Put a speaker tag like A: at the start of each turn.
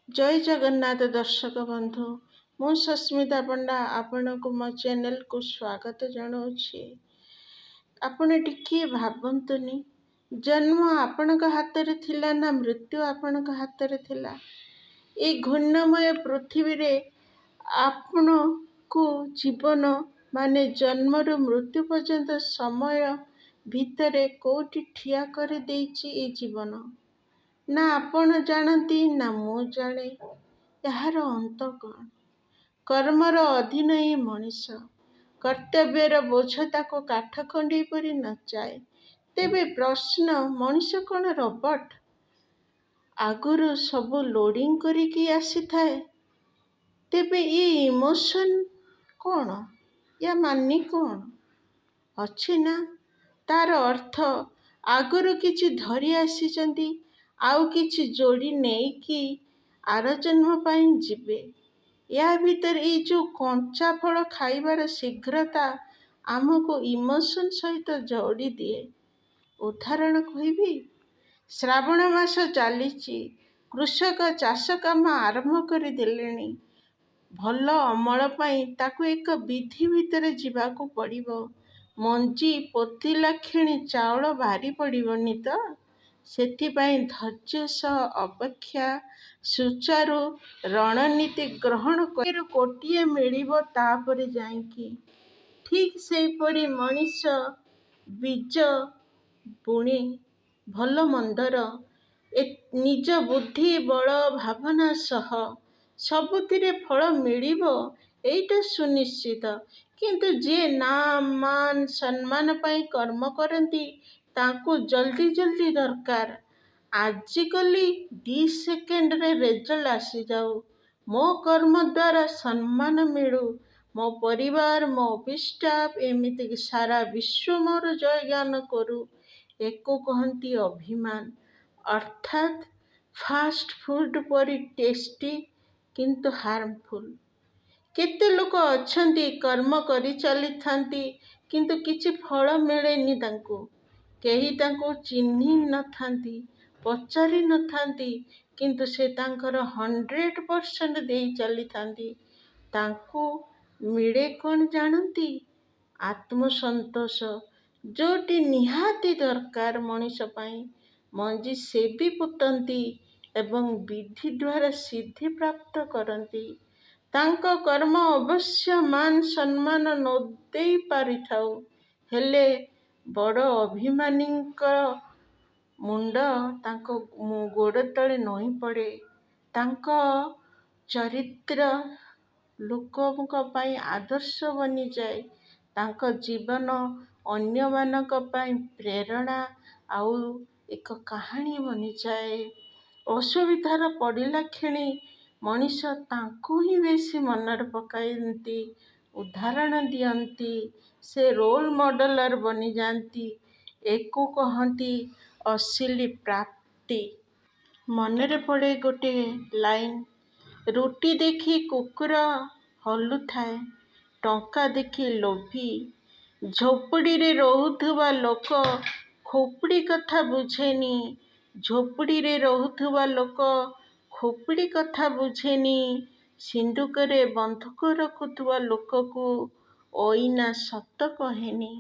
A: ଜୟ ଜଗନ୍ନାଥ ଦର୍ଶକ ବନ୍ଧୁ, ମୁଁ ସସ୍ମିତା ପଣ୍ଡା ଆପଣଙ୍କୁ ମୋ ଚ୍ୟାନେଲକୁ ସ୍ୱାଗତ ଜଣାଉଛି। ଆପଣ ଟିକିଏ ଭାବନ୍ତୁନି, ଜନ୍ମ ଆପଣଙ୍କ ହାତରେ ଥିଲା ନା ମୃତ୍ୟୁ ଆପଣଙ୍କ ହାତରେ ଥିଲା? ଏଇ ଘୂର୍ଣ୍ଣମୟ ପୃଥିବୀରେ ଆପଣଙ୍କୁ ଜୀବନ ମାନେ ଜନ୍ମରୁ ମୃତ୍ୟୁ ପର୍ଯ୍ୟନ୍ତ ସମୟ ଭିତରେ କୋଉଠି ଠିଆ କରିଦେଇଛି ଏ ଜୀବନ? ନା ଆପଣ ଜାଣନ୍ତି, ନା ମୁଁ ଜାଣେ ଏହାର ଅନ୍ତ କ'ଣ। କର୍ମର ଅଧୀନ ଏ ମଣିଷ। କର୍ତ୍ତବ୍ୟର ବୋଝ ତାକୁ କାଠ ଖଣ୍ଡି ପରି ନଚାଏ। ତେବେ ପ୍ରଶ୍ନ, ମଣିଷ କ'ଣ ରୋବଟ୍? ଆଗରୁ ସବୁ ଲୋଡ଼ିଂ କରିକି ଆସିଥାଏ? ତେବେ ଏ ଇମୋସନ୍ କ'ଣ? ୟା ମାନେ କ'ଣ? ଅଛି ନା ତାର ଅର୍ଥ ଆଗରୁ କିଛି ଧରି ଆସିଛନ୍ତି, ଆଉ କିଛି ଯୋଡ଼ି ନେଇକି ଆର ଜନ୍ମ ପାଇଁ ଯିବେ। ୟା ଭିତରେ ଏଇ ଯେଉଁ କଞ୍ଚା ଫଳ ଖାଇବାର ଶୀଘ୍ରତା ଆମକୁ ଇମୋସନ୍ ସହିତ ଯୋଡ଼ି ଦିଏ। ଉଦାହରଣ କହିବି। ଶ୍ରାବଣ ମାସ ଚାଲିଛି। କୃଷକ ଚାଷ କାମ ଆରମ୍ଭ କରିଦେଲେଣି। ଭଲ ଅମଳ ପାଇଁ ତାକୁ ଏକ ବିଧି ଭିତରେ ଯିବାକୁ ପଡ଼ିବ। ମଞ୍ଜି ପୋତିଲା କ୍ଷଣି ଚାଉଳ ବାହାରି ପଡ଼ିବନି ତ? ସେଥିପାଇଁ ଧୈର୍ଯ୍ୟ ସହ ଅପେକ୍ଷା, ସୁଚାରୁ ରଣନୀତି ଗ୍ରହଣ କୋଟିଏ ମିଳିବ ତାପରେ ଯାଇକି। ଠିକ୍ ସେହିପରି ମଣିଷ ବୀଜ ବୁଣେ ଭଲ ମନ୍ଦର, ନିଜ ବୁଦ୍ଧି, ବଳ, ଭାବନା ସହ। ସବୁଥିରେ ଫଳ ମିଳିବ, ଏଇଟା ସୁନିଶ୍ଚିତ। କିନ୍ତୁ ଯିଏ ନାମ, ମାନ, ସମ୍ମାନ ପାଇଁ କର୍ମ କରନ୍ତି, ତାଙ୍କୁ ଜଲ୍ଦି ଜଲ୍ଦି ଦରକାର। ଆଜିକାଲି 2 ସେକେଣ୍ଡରେ ରେଜଲ୍ଟ ଆସିଯାଉ, ମୋ କର୍ମ ଦ୍ୱାରା ସମ୍ମାନ ମିଳୁ, ମୋ ପରିବାର, ମୋ ଅଫିସ୍ ଷ୍ଟାଫ୍, ଏମିତିକି ସାରା ବିଶ୍ୱ ମୋର ଜୟଗାନ କରୁ। ଏକୁ କହନ୍ତି ଅଭିମାନ। ଅର୍ଥାତ୍ ଫାଷ୍ଟ ଫୁଡ଼୍ ପରି ଟେଷ୍ଟି, କିନ୍ତୁ ହାର୍ମଫୁଲ୍। କେତେ ଲୋକ ଅଛନ୍ତି, କର୍ମ କରି ଚାଲିଥାନ୍ତି, କିନ୍ତୁ କିଛି ଫଳ ମିଳେନି ତାଙ୍କୁ। କେହି ତାଙ୍କୁ ଚିହ୍ନି ନଥାନ୍ତି, ପଚାରି ନଥାନ୍ତି, କିନ୍ତୁ ସେ ତାଙ୍କର 100% ଦେଇ ଚାଲିଥାନ୍ତି। ତାଙ୍କୁ ମିଳେ କ'ଣ ଜାଣନ୍ତି? ଆତ୍ମସନ୍ତୋଷ, ଯେଉଁଟି ନିହାତି ଦରକାର ମଣିଷ ପାଇଁ। ମଞ୍ଜି ସେ ବି ପୋତନ୍ତି ଏବଂ ବିଧି ଦ୍ୱାରା ସିଦ୍ଧି ପ୍ରାପ୍ତ କରନ୍ତି। ତାଙ୍କ କର୍ମ ଅବଶ୍ୟ ମାନ ସମ୍ମାନ ନ ଦେଇ ପାରିଥାଉ, ହେଲେ ବଡ଼ ଅଭିମାନୀଙ୍କ ମୁଣ୍ଡ ତାଙ୍କ ଗୋଡ଼ ତଳେ ନଇଁ ପଡ଼େ। ତାଙ୍କ ଚରିତ୍ର ଲୋକଙ୍କ ପାଇଁ ଆଦର୍ଶ ବନିଯାଏ। ତାଙ୍କ ଜୀବନ ଅନ୍ୟମାନଙ୍କ ପାଇଁ ପ୍ରେରଣା ଆଉ ଏକ କାହାଣୀ ବନିଯାଏ। ଅସୁବିଧାର ପଡ଼ିଲା କ୍ଷଣି ମଣିଷ ତାଙ୍କୁ ହିଁ ବେଶୀ ମନରେ ପକାନ୍ତି, ଉଦାହରଣ ଦିଅନ୍ତି, ସେ ରୋଲ୍ ମଡ଼େଲର ବନିଯାଆନ୍ତି। ଏକୁ କହନ୍ତି ଅସଲି ପ୍ରାପ୍ତି। ମନରେ ପଡ଼େ ଗୋଟେ ଲାଇନ୍, ରୁଟି ଦେଖି କୁକୁର ହଲୁଥାଏ, ଟଙ୍କା ଦେଖି ଲୋଭୀ। ଝୋପଡ଼ିରେ ରହୁଥିବା ଲୋକ ଖୋପଡ଼ି କଥା ବୁଝେନି। ଝୋପଡ଼ିରେ ରହୁଥିବା ଲୋକ ଖୋପଡ଼ି କଥା ବୁଝେନି। ସିନ୍ଦୁକରେ ବନ୍ଧୁକ ରଖୁଥିବା ଲୋକକୁ ଅଇନା ସତ କହେନି।